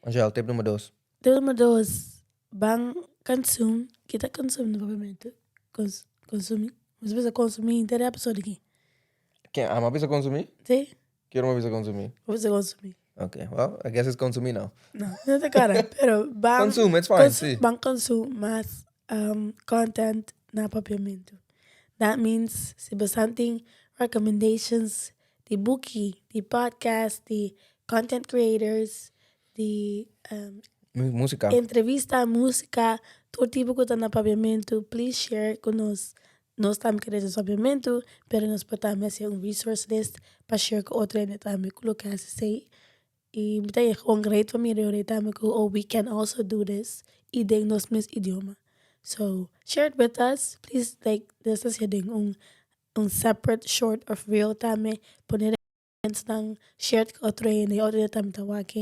Angel, tip number dos. Tip number dos, ban consum, kita consum na papiamentu? Cons consumi? Nos bisa consumi henter e episode aki. Ken? Ami a bisa consumi? Si. Kier mi a bisa consumi? Bo bisa consumi. Ok, well, I guess it's consumi now. No, no ta kara, pero ban Consume, it's fine, si. Ban consum mas content na papiamentu. That means si bo san tin recommendations di buki, di podcast, di content creators, di Música. Entrevista, música, tur tipo ku ta na papiamentu, please share ku nos. Nos tambe ke resa papiamentu, pero nos por tambe hasi un resource list pa share ku otro hende tambe ku lo ke hasi esei. I mi ta gewoon great pa mira yori tambe ku oh we can also do this i den nos mes idioma. So share it with us, please, like nos ta hasi den un separate short of reel tambe pone nan share ku otro hende i otro hende tambe ta wak.